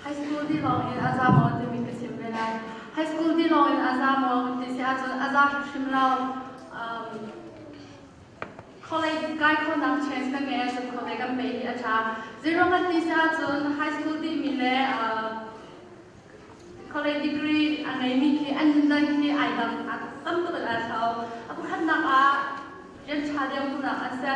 High school dih lawng in a za maw timi ka chim ve lai. High school dih lawng in a za maw ti si ahcun a za hrimhrim lo. College kai khawhnak chance kan ngei ahcun college kan peh hi a ṭha. Zeiruang kan ti si ahcun high school dihmi le college degree a ngeimi khi an nundan khi ai dang tam tuk in aa thlau. A pakhatnak ah rian ṭha deuh hmuhnak a si.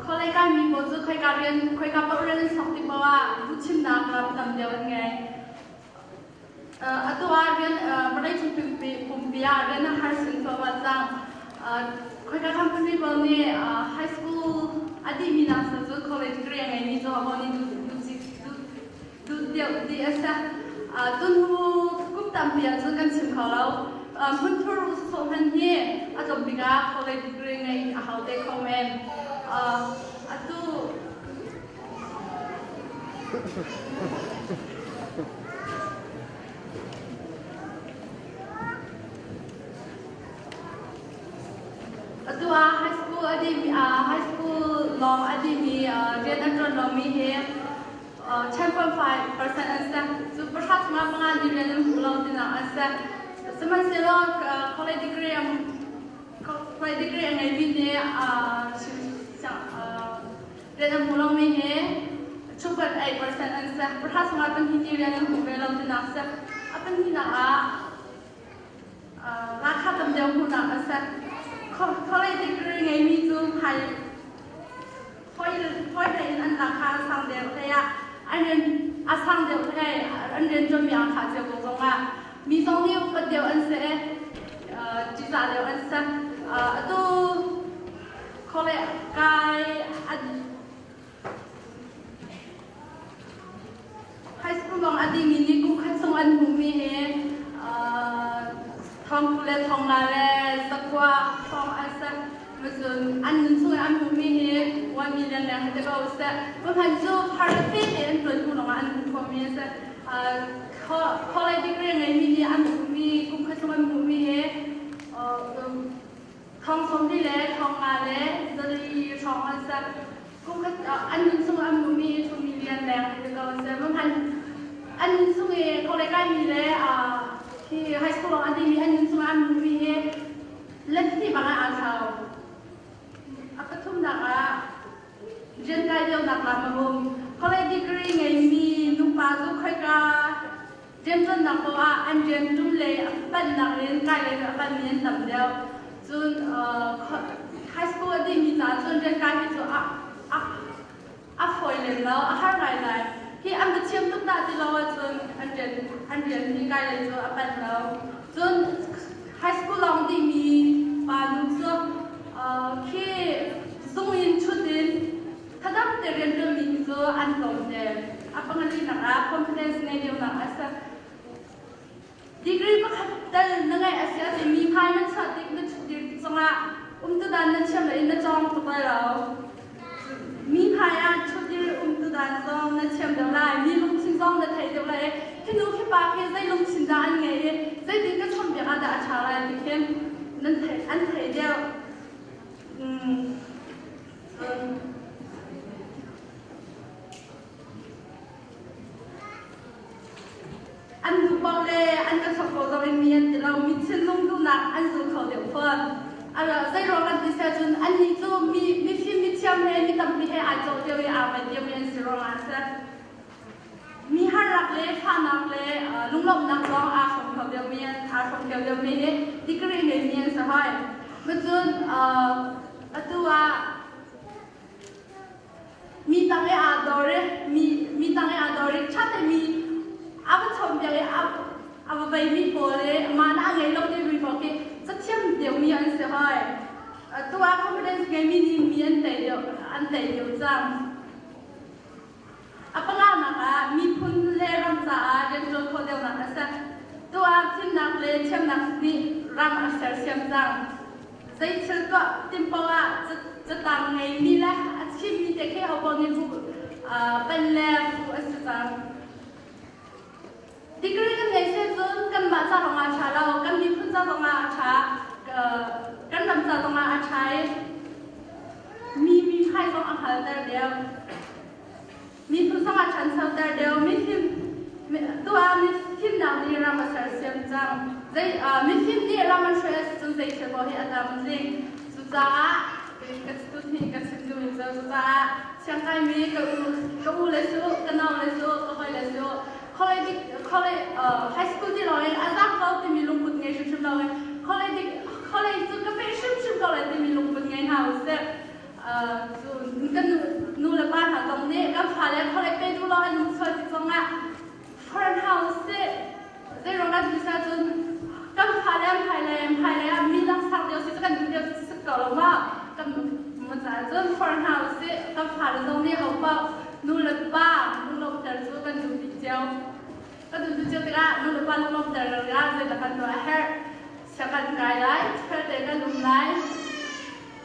Khualei kaimi pawl cu khoika rian khoika paoh rian an sok tik paoh ah duhchimnak lam tam deuh an ngei. Atu ah rian vawleicung pumpi ah rian a har sin cuahmah cang. Khoika company pawl nih high school a dihmi nak sin cu college degree a ngeimi cu aho nih duh deuh ti a si. Tunhu kum tampi ahcun kan chim kho lo. Hmunthur sawh hman hi a tlawm bik ah college degree ngei a hau te kho men. Atu Atu ah high school a dihmi high school lawng a dihmi rian an ṭuan lomi hi 10.5% an si. Cu pahra chungah panga nih rian an hmu lo tinak an si. Sihmanhsehlaw college degree college degree a ngeimi nih rian an hmu lomi hi 2.8% an si. Pahra chungah pahnih nih rian an hmu ve lo tinak si. A pahnihnak ah Ralkap tam deuh hmuhnak a si. College degree ngeimi cu hmai hawi hlei in an lahkhah a sang deuh hlei ah an rian a sang deuh hlei an rian ṭuanmi aa khah cio ko zong ah mi zong nih upat deuh an si ṭihzah deuh an si. Atu college kai High school lawng a dihmi nih kum khat chung an hmuhmi hi thong le thong nga le zakua thong an si. Cun an nun chung i an hmuhmi hi 1 million leng hi te ko seh. Hman cu phar le fe te an tuan hnu lawngah an hmuh khawhmi a si. College degree ngeimi nih an hmuhmi kum khat chung an hmuhmi hi thong sawmli le thong nga le zali hrawng an si. Kum khat an nun chung an hmuhmi 2 million leng hi ko an si. Hman an nun chung i college kaimi le hi high school an timi an nun chung an hmuhmi hi let hnih bang ah aa thlau. A pathumnak ah rian kai deuhnak lam a um. College degree ngeimi nupa cu khoika rianṭuannak paoh ah an rian ṭum le a panhnak in kai le a panhmi an tam deuh. Cun high school a dihmi caah cun rian kai hi cu a fawi lem lo, a har ngaingai. Hi an va thiam tuk dah ti lo ahcun an rian hi kai lei cu a panh lo. Cun high school lawng dihmi pa nu cu khi zung in chut in thadam te rian ṭuanmi hi cu an tlawm te. A pangalinak ah confidence ngei deuhnak a si. Degree pakhat tal na ngeih a si ahcun mi hmai na chuah tik na ṭhutdir tik zongah umtu dan na thiam lo in na cawng tuk lai lo. Mi hmai ah ṭhutdir umtu dan zong na thiam deuh lai. Mi lungthin zong na thei deuh lai i khi nu khi pa khi zei lungthin dah an ngei i zeitin ka chawnhbiak ah dah a ṭha lai ti khin nan thei an thei deuh. Cun An duh paoh le an ka chok ko zong in mi an ti lo. Mi thinlung duhnak an zul kho deuh fawn. Zeiruang kan ti siah cun annih cu mi mifim mithiam he mi tampi he ai cawh deuh i aa mai deuhmi an si ruangah a si. Mi harnak le fahnak le lunglawmhnak zong aa hrawm kho deuhmi an aa hrawm kho deuhmi hi degree ngeimi an si hoi. Cun atu ah Mi tang i aa dor i mi tang i aa dor i ṭha te mi a va chawnhbiak i a va veimi pawl i mah na a ngei lo timi pawl khi cathiam deuhmi an si hoi. Tu ah confidence ngeimi nih mi an tei deuh an tei deuh cang. A panganak ah miphun le ram caah rianṭuan khawh deuhnak a si. Tu ah fimnak le thiamnak nih ram a sersiam cang. Zei thil tuah tim paoh ah catang ngeimi le a chimmi te khi ho paoh nih pan le phu a si cang. Degree kan ngei seh cun kanmah ca zongah a ṭha lo, kan miphun ca zongah a ṭha, kan ram ca zongah a ṭha i mi. halter deuh. Miphun zong a ṭhanchoter deuh. Mifim tuah mifimnak nih ram a sersiam cang. Zei mifim nih ram an hruai ahcun zei thil paoh hi a tam tling. Cucaah ka tu hi ka chim duhmi cu cucaah siangkaimi ka u ka u le cu ka nau le cu ka hawi le cu college college high school ti lawng in a zak ko timi lungput ngei hrimhrim loin college college cu ka peh hrimhrim ko lai timi lungput ngei hna usih. Cu kan nu le pa hna zong nih kan fale college pe duh lo an um sual ti zongah foreign house si zeiruang dah ti cun kan fale an hmailei an hmailei ah mi langsang deuh si cu kan duh deuh si ko lo ma kan cun foreign house si kan fale zong nih ho paoh nu le pa lunglawmhter cu kan duh dih cio kan duh dih cio tikah nu le pa lunglawmhter lo tikah zeidah kan tuah a herh sia kan kai lai felte kan um lai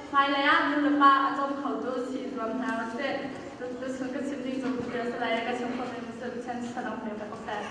Hmailei ah nu le pa a cawm khotu si i zuam hna usih. Tuchun ka chim ding cu ka si lai ka chim khawhmi cu chan salong pe ka seh.